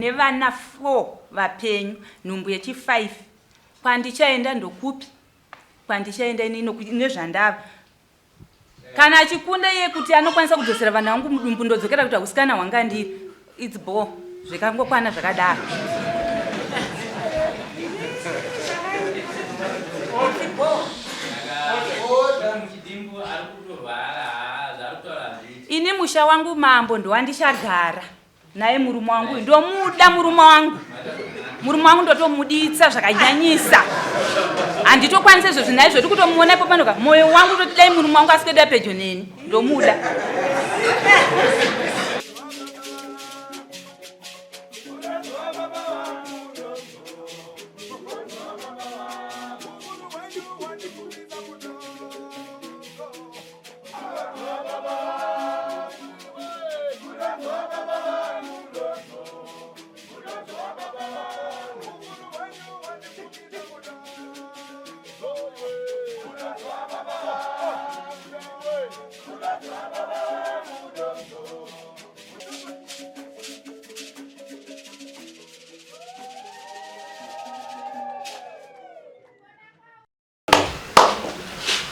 Nevana 4 vapenyu nhumbu yechi 5 kwandichaenda ndokupi kwandichaenda ini nezvandava kana achikunda iye kuti anokwanisa kudzosera vana vangu mudumbu ndodzokera kuti hausikana hwanga ndiri its bo zvikangokwana zvakadaro. Ini musha wangu mambo ndowandichagara naye murume wangu uyu ndomuda murume wangu murume wangu ndotomuditsa zvakanyanyisa handitokwanisa izvozvi naye zvoti kutomuona ipo panoka mwoyo wangu toti dai murume wangu aswedera pedyo neni ndomuda.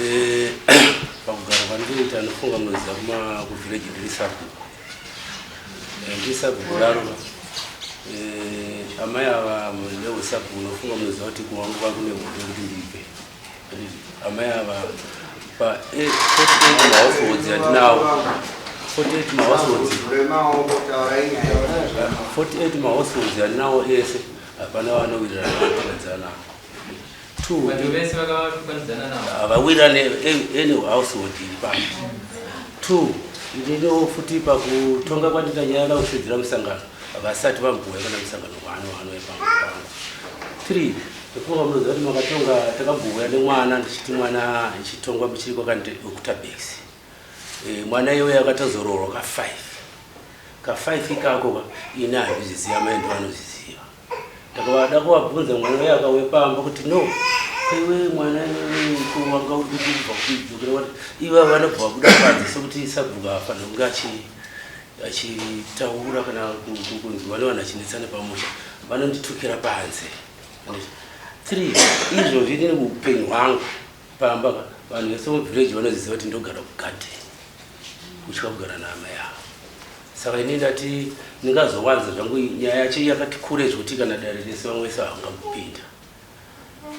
Eh, pakugara kwandinoita anofunga munoziva kuma kuvillage ndiri sabhuku. Eh, ndiri sabhuku raro. Eh, amai ava nehusabhuku unofunga munoziva kuti kuwangu kwakune hondo kuti ndibve. Amai ava pa 48 mahouseholds yatinawo 48 mahouseholds 48 mahouseholds yatinawo ese hapana vanowirirana vanotukadzana. Vanhu vese vakavatukanidzana navo. Havawirirane any household iri pano. Two, ndiniwo futi pakutonga kwandita nyaya kakushedzera musangano havasati vambouya kana musangano wano wanouya pangu pangu. Three, ndofunga munoziva kuti makatonga takambouya nemwana ndichiti mwana ichitongwa muchiri kwakutabex. Eh, mwana iyoyo akatozoroorwa ka five. Ka five ikako ka ini handizviziva mai ndovanozviziva. Ndakavada kuvabvunza mwana uye akauya pamba kuti no kwewe mwana iwewe wanga uri kuti kubva kuidzokera wati ivo vanobva vabuda panze sekuti sabhuku afanira kunge achitaura kana kunzwa nevanhu achinetsana pamusha vanonditukira panze. Three izvozvi ndine upenyu hwangu pamba vanhu vese muvillage vanoziva kuti ndogara kugarden kutya kugara naamai ava. Saka ini ndati ndingazowanza zvangu nyaya yacho yakati kure zvekuti kana dare rese vamwe vese havangambopinda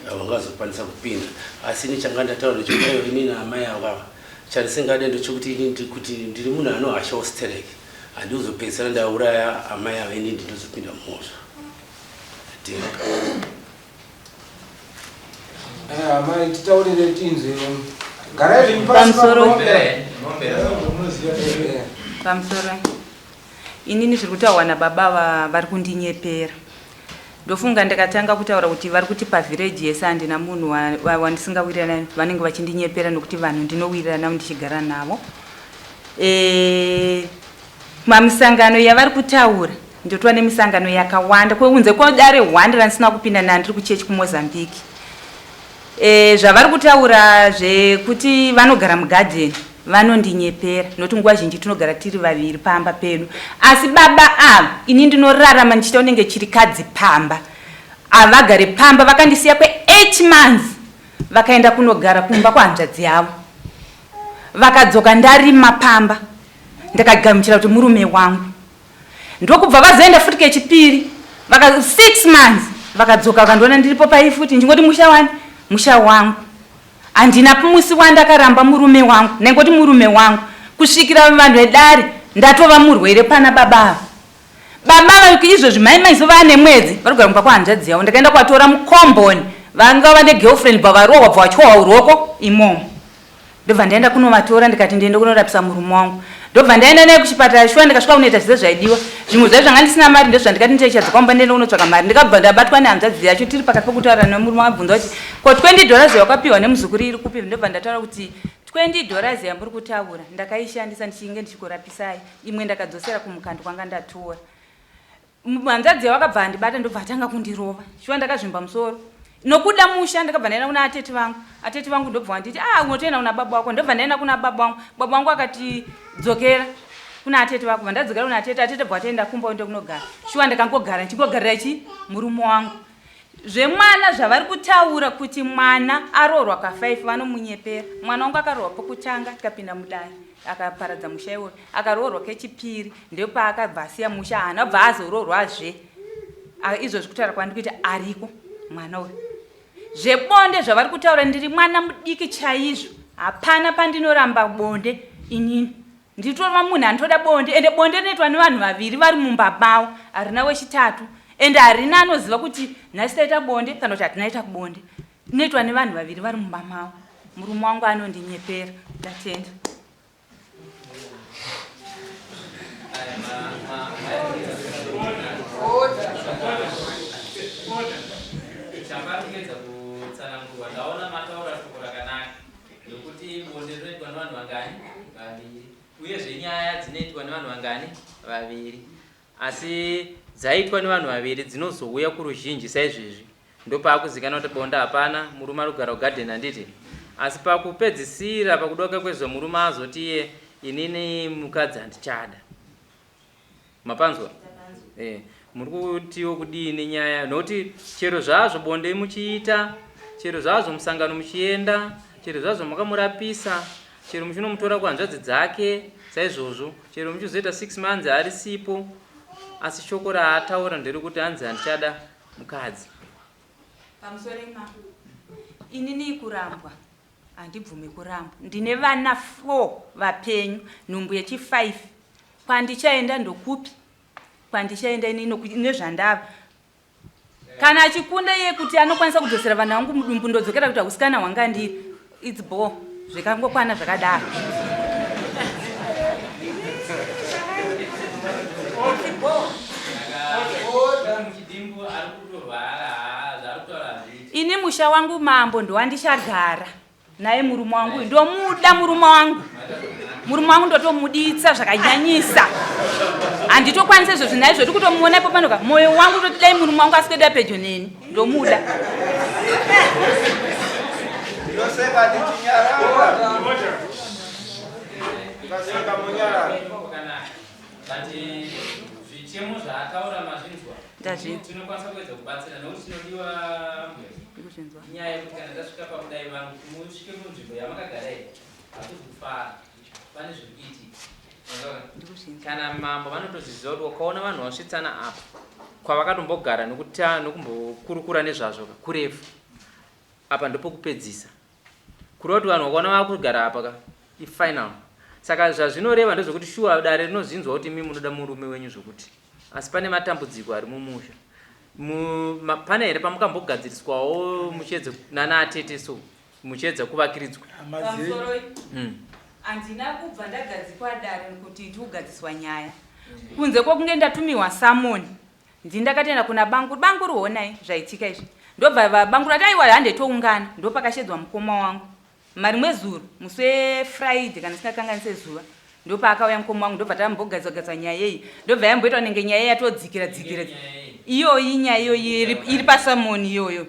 havangazokwanisa kupinda asi ini changa ndataura ndechekuti aiwa ini naamai avo ava chandisingade ndechekuti ini kuti ndiri munhu anohashawo stereki handikuzopedzisira ndauraya amai ava ini ndinozopinda mumhosva tenda. Eh, amai titaurire tinzwe. Garai zvenyu pasi. Pamusoro. Eh. Pamusoro. Inini zviri kutaurwa nababa va, vari kundinyepera. Ndofunga ndikatanga kutaura kuti vari kuti pavhireji yese handina munhu wandisingawirirana vanenge vachindinyepera nokuti vanhu ndinowirirana navo ndichigara navo. E, mamisangano yavari kutaura ndotova nemisangano yakawanda kunze kwedare hwanda randisina kupinda nandiri kuchechi kumozambique e, zvavari kutaura zvekuti vanogara mugadheni vanondinyepera nokuti nguva zhinji tinogara tiri vaviri pamba pedu asi baba ava ini ndinorarama ndichiita unenge chirikadzi pamba havagare pamba vakandisiya kwe8 months vakaenda kunogara kumba kwahanzvadzi yavo vakadzoka ndarima pamba ndakagamuchira kuti murume wangu ndokubva vazoenda futi kechipiri vaka 6 months vakadzoka vakandiona ndiripo pai futi ndingoti musha wani musha wangu handina musi wandakaramba murume wangu ndaingoti murume wangu kusvikira vanhu vedare ndatova murwere pana baba ava baba ava izvozvi mai maiso vane mwedzi vari kugara kumba kwahanzvadzi yavo ndakaenda kwatora mukomboni vanga vane girlfriend bva varohwa bva vatyohwa uroko imomo Ndobva ndaenda kunovatora ndikati ndiende kunorapisa murume wangu. Ndobva ndaenda naye kuchipatara shuwa ndikasvika kunoita zvese zvaidiwa. Zvimwe zvacho zvanga ndisina mari ndozvandikati ndichadzoka kumba ndiende kunotsvaka mari. Ndikabva ndabatwa nehanzvadzi yacho tiri pakati pokutaura nemurume akabvunza kuti ko 20 dollars yawakapiwa nemuzukuru iri kupi? Ndobva ndataura kuti 20 dollars yamuri kutaura ndakaishandisa ndichinge ndichikurapisai imwe ndakadzosera kumukando kwanga ndatora. Hanzvadzi yavo akabva andibata ndobva atanga kundirova. Shuwa ndakazvimba musoro. Nokuda musha ndakabva ndaenda kuna atete vangu. Atete vangu ndobva vanditi ah unotoenda kuna baba wako. Ndobva ndaenda kuna baba vangu. Baba vangu akati dzokera. Kuna atete vako vandadzokera kuna atete, atete bva vatoenda kumba uende kunogara. Shuwa ndakangogara ndichingogarira chi murume wangu. Zvemwana zvavari kutaura kuti mwana aroorwa ka5 vanomunyepera. Mwana wangu akaroorwa pokutanga tikapinda mudare akaparadza musha iwoyo. Akaroorwa kechipiri ndopaakabva asiya musha haana bva azoroorwazve. Izvozvi kutaura kwandikuita ariko mwana uyu. Zvebonde zvavari kutaura ndiri mwana mudiki chaizvo hapana pandinoramba bonde inini. Nditorova munhu anotoda bonde ende bonde rinoitwa nevanhu vaviri vari mumba mavo harina wechitatu ende harina anoziva kuti nhasi taita bonde kana kuti hatina ita bonde rinoitwa nevanhu vaviri vari mumba mavo. Murume wangu anondinyepera. Ndatenda. Chambari kuedza kutsanangurwa ndaona mataura shoko rakanaka nekuti bonde rinoitwa nevanhu vangani? Vaviri. Uyezve nyaya dzinoitwa nevanhu vangani? Vaviri. Asi dzaitwa nevanhu vaviri dzinozouya kuruzhinji saizvezvi ndopaakuzikanwa kuti bonde hapana, murume ari kugara kugadheni handiti? Asi pakupedzisira pakudoka kwezuva murume azoti iye inini mukadzi handichada. Mapanzwa? Eh, muri kutiwo kudii nenyaya nokuti chero zvazvo bonde muchiita, chero zvazvo musangano muchienda, chero zvazvo makamurapisa, chero muchinomutora kuhanzvadzi dzake saizvozvo, chero muchizoita 6 months arisipo, asi shoko raataura nderekuti hanzi handichada mukadzi. Pamusoro ima inini kurambwa handibvumi kurambwa ndine vana 4 vapenyu nhumbu yechi 5 kwandichaenda ndokupi kwandichaenda ini nezvandava kana achikunda iye kuti anokwanisa kudzosera vana vangu mudumbu ndodzokera kuti hausikana hwanga ndiri its bo zvikangokwana zvakadaro. Ini musha wangu mambo ndowandichagara naye murume wangu uyu ndomuda murume wangu murume wangu ndotomuditsa zvakanyanyisa handitokwanisa izvozvi naizvo tiri kutomuona ipo panoka mwoyo wangu toti dai murume wangu aswedera pedyo neni ndomuda. Ndoseka ndichinyarara. Ndikaseka monyarara. But zvichemo zvaataura mazvinzwa. Ndazvinzwa. Tinokwanisa kuedza kubatsira nokuti chinodiwa mbuya. Ndikuzvinzwa. Inyaya yekuti kana tasvika pakudai vanhu kuti musvike munzvimbo yamakagara iyi hakuzi kufara. Pane zviri kuitika. Mazviona? Ndikuzvinzwa. Kana mambo vanotozviziva kuti wakaona vanhu vasvitsana apa kwavakatombogara nokuta nokumbokurukura nezvazvo ka kurefu. Apa ndopokupedzisa. Kureva kuti vanhu vakaona vakugara apa ka ifinal. Saka zvazvinoreva ndezvekuti shuwa dare rinozvinzwa kuti imi munoda murume wenyu zvokuti. Asi pane matambudziko ari mumusha. Pane here pamukambogadziriswawo muchiedza nana atete so muchiedza kuvakiridzwa? Pamusoroi. Handina kubva ndagadzikwa dare kuti tiugadziswa nyaya. Kunze kwokunge ndatumiwa summon. Ndini ndakatoenda kuna banguru, banguru honai zvaitika izvi. Ndobva vabanguru vati aiwa hande toungana. Ndopakashedzwa mukoma wangu. Marimwe zuro musi weFriday kana ndisingakanganise zuva ndopaakauya mukoma wangu ndobva tambogadzwa gadzwa nyaya iyi. Ndobva yamboita kunenge nyaya yatodzikira dzikira. Iyoyi nyaya iyoyi iri pasamoni iyoyo.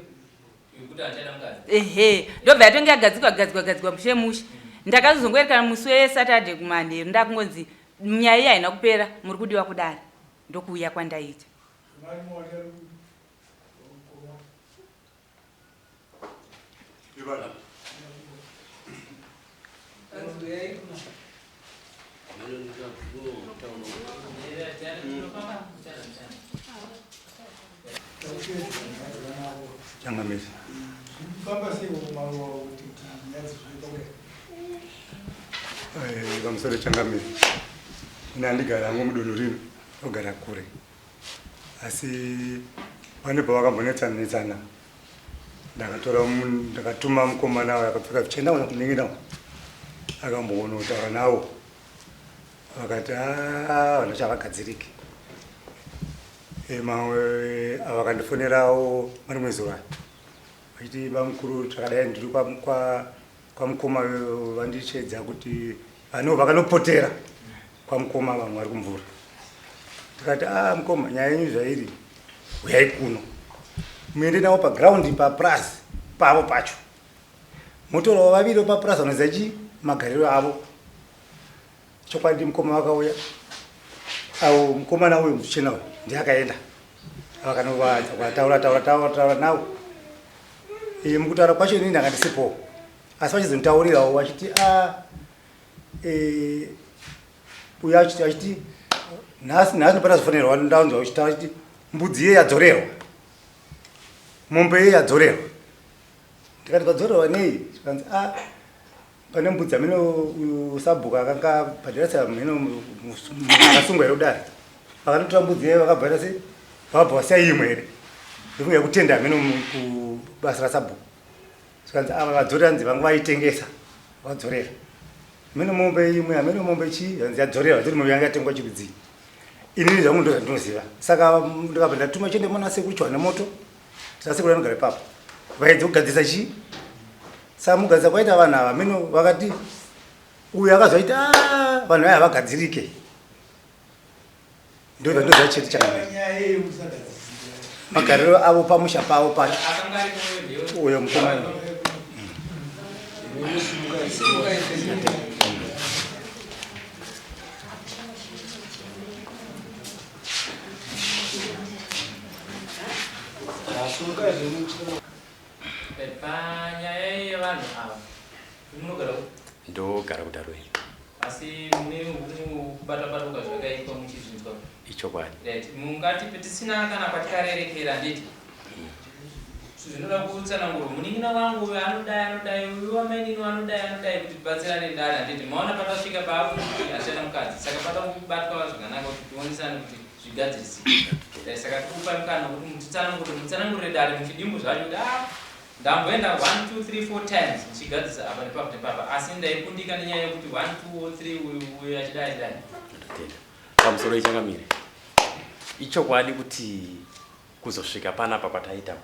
Ehe, ndobva yatonge yagadzikwa gadzikwa gadzikwa mushe mushe. Ndakazongoerekana musi weSaturday kumanheru ndakungonzi nyaya iyi haina kupera muri kudiwa kudare. Ndokuuya kwandaita. Changamire. Pamusoro changamire. Ini handigari hangu mudunhu rino, ndogara kure. Asi pane pavakambonetsana netsana ndakatora ndakatuma mukomana uyo akapfeka zvichena uyo kunin'ina akambonotaura nawo vakati ah, vanhu vacho havagadziriki. Mamwe vakandifonerawo marimwe zuva vachiti bamukuru zvakadai ndiri kwamukoma vandishedza kuti vanhu vakanopotera kwamukoma vamwe vari kumvura. Ndikati ah, mukoma nyaya yenyu zvairi huyai kuno muende navo paground papurazi pavo pacho motorawo vaviri vepapurazi vanoziva chii magariro avo. Chokwadi mukoma vakauya Avo mukomana uyu muchena uyu ndiye akaenda vakanowataura taura taura taura nawo. E, mukutaura kwacho inini ndanga ndisipo asi vachizonditaurirawo vachiti a ah, e, uyo achiti achiti nhasi nhasi ndopata zofonerwa ndaunzwa uchitaura achiti mbudzi iye yadzorerwa mombe iye yadzorerwa ndikati vadzorerwa nei zvikanzi a ah, pane mbudzi amene uyu sabhuku akanga bhadharisa mheno akasungwa here kudare vakanotora mbudzi iye vakabhadhara se vakabva vasiya imwe here ndofunga yekutenda amene kubasa rasabhuku zvikanzi ava vadzorera nzi vanga vaitengesa vadzorera amene mombe imwe amene mombe chii zvanzi yadzorera zoti mombe yanga yatengwa chirudzii inini zvangu ndo zvandinoziva saka ndikabva ndatuma chiende mwana sekuru chwane moto Tasekuru anogara ipapo. Vaedza kugadzirisa chii? Saka mugadzirisa kwaita vanhu ava meno vakati uyu akazoita ah, vanhu vaya havagadzirike. Ndo zvandoziva chete chakanaka. Magariro avo pamusha pavo pacho. Uyo mukomana. Panyaya yevanhu ava munogara ku ndogara kudarweni asi mune kubata batwa zvakaitwa muchizvinzwa ichokwadi right mungati tisina kana kwatikarerekera handiti zvinoda kutsanangurwa munin'ina wangu uyu anodai anodai uyu wamainini anodai anodai kuti tibatsirane dare handiti maona patasvika paakuti hachana mukadzi saka pada kubatwa zvakanaka kuti tionesane kuti zvigadzirisike eh, saka tikupa mukana kuti mutitsanangure mutsanangurire dare muchidimbu zvacho kuti ah ndamboenda 1 2 3 4 times ndichigadzirisa apa nepapa nepapa asi ndaikundika nenyaya yekuti 1 2 3 uyu uyu achidai achidai pamusoro ichangamire ichokwadi kuti Kuzosvika panapa kwataita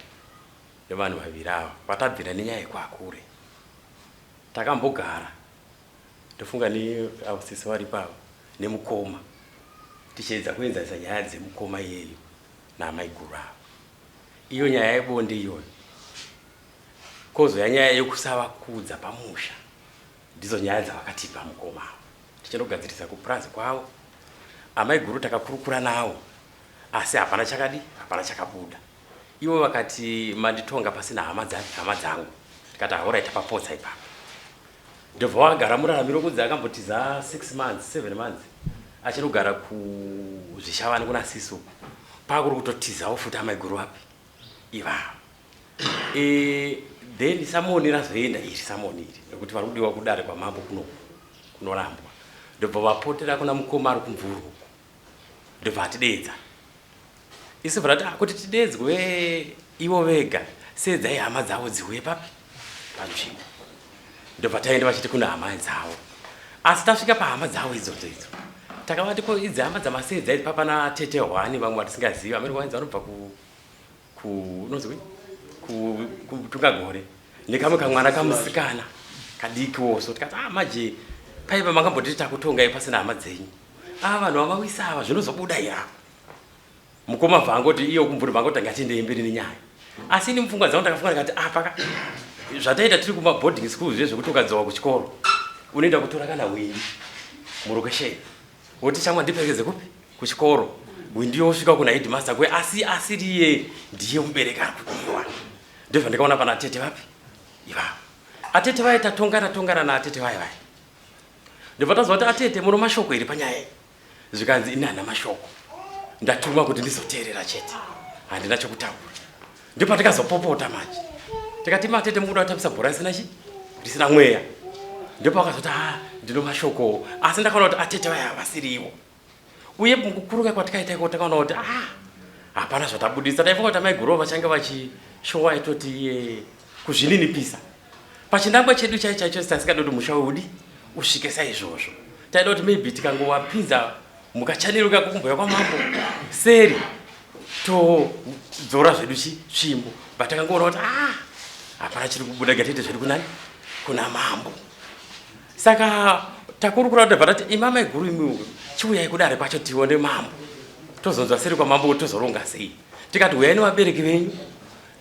nevanhu vaviri ava kwatabvira nenyaya yekwakure. Takambogara ndofunga neavo sisi varipo ava nemukoma tichiedza kuenzanisa nyaya dzemukoma iyeyu naamaiguru ava. Iyo nyaya yebonde iyoyo kozouya nyaya yekusavakudza pamusha ndidzo nyaya dzavakatipa mukoma ava tichinogadzirisa kupurazi kwavo. Amaiguru takakurukura navo asi hapana chakadi hapana chakabuda ivo vakati manditonga pasina hama dzani hama dzangu tikati ahorai tapapotsa ipapo ndobva wagara muraramiro kunzi akambotiza 6 months 7 months achinogara kuzvishavani kuna sisi uku pakuri kutotizawo futi amaiguru vapi ivavo e, then samoni razoenda iri samoni iri nekuti vari kudiwa kudare kwamambo kuno kunorambwa ndobva vapotera kuna mukoma ari kumvuru uku ndobva atideedza isu bva tati ah, kuti tideedzwe ivo vega seedzai hama dzavo dziuye papi panzvimbo ndobva taenda vachiti kune hama dzavo asi tasvika pahama dzavo idzodzo idzo takavati ko idzi hama dzamaseedza idzi papana tete hwani vamwe vatisingazivi amene wainzi vanobva ku kunonzi kutungagore nekamwe kamwana kamusikana kadikiwo so tikati ah maje paiva makambotiti takutongai pasina hama dzenyu ava ah, vanhu vamawisa ava zvinozobuda here apa mukoma bvangoti iyo kumvuri bvangoti ngatiendei mberi nenyaya asi ini mupfungwa dzangu ndakafunga ndikati apa ka zvataita tiri kumaboarding school zviye zvekuti ukadzoka kuchikoro unoenda kutora kana hwindi murokesheni woti shamwa ndiperekedze kupi kuchikoro hwindi yosvika kuna headmaster kwe asi asiriye ndiye mubereki ari kudiwa ndozvandikaona pana tete vapi ivavo atete vaye tatongana tongana naatete vaye vaye ndobva tazwa kuti atete muno mashoko here panyaya iyi zvikanzi ini handina mashoko ndatumwa kuti ndizoteerera chete handina chokutaura ndopatikazopopota manje tikati matete mukuda kutambisa bhora risina chi risina mweya ndopakazoti a ndino mashoko asi ndakaona kuti atete vaya havasirivo uye mukukuruka kwatikaita iko takaona kuti ah hapana zvatabudisa taifunga kuti amaiguru vachange vachishowa itoti eh, kuzvininipisa pachinangwa chedu chai chaicho tasingadi kuti musha weudi usvike saizvozvo taida kuti maybe tikangowapinza mukachaniro kako kumboya kwamambo seri todzora zvedu chitsvimbo but takangoona kuti ah hapana chiri kubuda gatiite zvedu kunani kuna mambo saka takurukura kuti bva tati imi amaiguru imi chiuyai kudare kwacho tione mambo tozonzwa seri kwamambo kuti tozoronga sei tikati huyai nevabereki venyu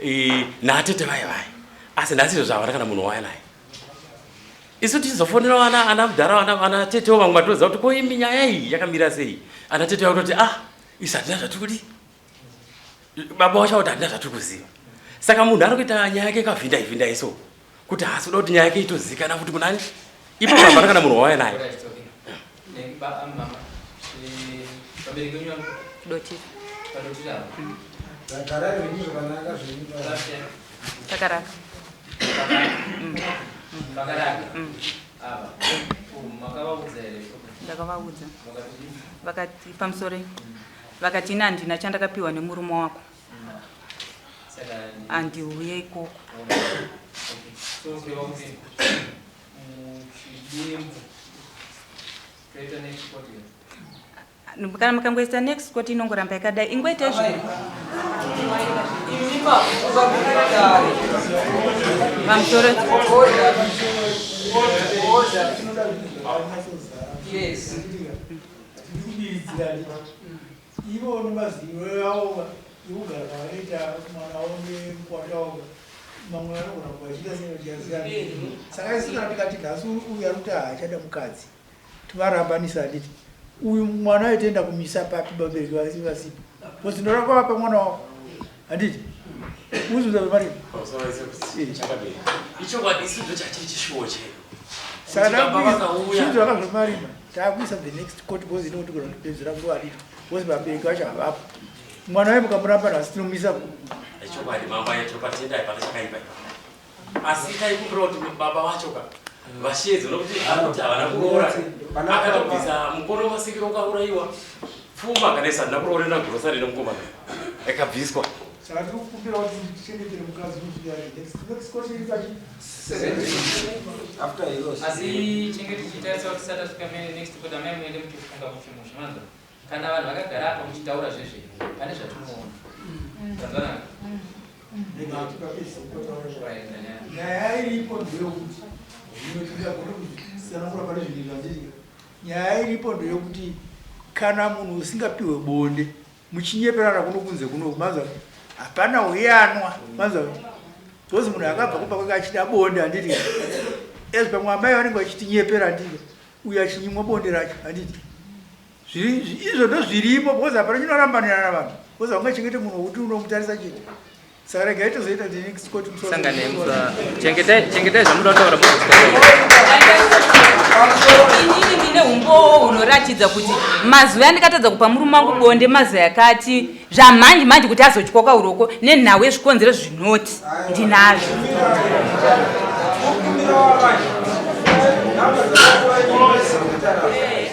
e, naatete vaye vaye asi nhasi izvo zvavana kana munhu wauya naye Isu tichizofonera vana ana mudhara ana ana tetewo vamwe vatinoziva kuti ko imi nyaya iyi yakamira sei. Ana tete vakutoti ah isu hatina zvatiri kudii. Baba wacho kuti handina zvatiri kuziva. Saka munhu ari kuita nyaya yake kavhindai vhindai so kuti haasi kuda kuti nyaya yake itozikana futi kunani. Ipo hapana kana munhu wauya naye. Alright, okay. Ne- ba- ah, mama. Eh, vabereki venyu vari Dotira. padotira apa. Garai zvenyu zvakanaka zvenyu. Last Takaraka. Pakaraka. Apa. Oh, makavaudza here shoko? Ndakavaudza. Vakati Vakati pamusoro. Vakati ini handina chandakapiwa nemurume wako. saka ndi- Handiuye ikoko. Okay. So kureva kuti muchidimbu toita next court here. Kana mukangoisa next court inongoramba yakadai. Ingoita izvo. Pamusoro. Yes. Ivo nemazivo avo ekugara kwavanoita mwana wavo nemukwasha wavo mamwe vanogona kuvachiita sei vachiyasiyana. Saka isu kana tikati nhasi uyu ari kuti haachada mukadzi tivarambanisa handiti uyu mwana aitoenda kumisa papi vabereki vasi vasipo because ndinoda kwavapa mwana wavo handiti uzviza vemari Ichokwadi isu ndochachiri chishuwo chedu. Saka Kuti baba vakauya. chinzi vakazvomarima taakuisa the next court because inoti kugona kutipedzera nguva diki because vabereki vacho havapo mwana waye mukamuramba nhasi tinomisa Ichokwadi mambo aya topatenda hapana chakaipa ipa. Asi taikumbira kuti baba vacho ka vasheedzwe nokuti ari kuti havana kuroora. Akatobvisa mukono masikiro ukaurayiwa. Pfuma kana isana kuroora nagrosari nemukomana. Ikabviswa. Saka tiri kukumbira kuti tichengetere mukadzi kusvika the next court iri pachi After he lost. Asi chinge tichitarisa kuti tisati tasvika next court amai muende muchifunga muchimusha manzwa. Kana vanhu vakagara apa muchitaura zvezve pane zvatinoona. Tanzwanaka? Right, nyaya. Nyaya iripo ndeyekuti zvino tingagone kutsanangura pane zvinhu zvanditika. Nyaya iripo ndeyekuti kana munhu usingapiwe bonde muchinyeperana kuno kunze kuno manzwa hapana uyanwa manzwa because munhu akabva kumba kwake achida bonde handiti ezvi pamwe amai vanenge vachitinyepera handiti uyu achinyimwa bonde racho handiti izvo ndozvirimo because hapana chinorambanirana vanhu because haungachengete munhu wekuti unomutarisa chete. Saka regai tozoita the next court Sangane musa chengetai chengetai zvamunoda kutaura muzosvika. Inini ndine umbowo hunoratidza kuti mazuva andikatadza kupa murume wangu bonde mazuva akati zvamanje manje kuti azotyoka uroko nenhau yezvikonzero zvinoti ndinazvo. Kukumbira wamai. Namba dzakakuva secretary.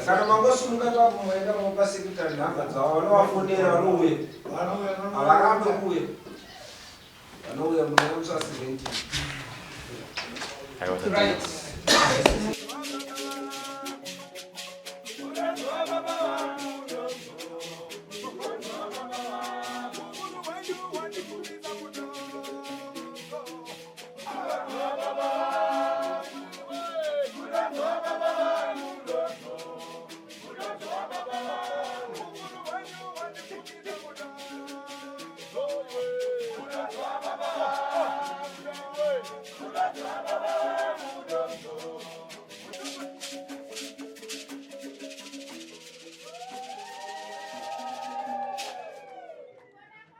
Kana mangosimuka ipapo moenda mopa secretary nhamba dzavo vanovafonera vanouya. Havarambe kuuya. Vanouya munomusa 17. Right.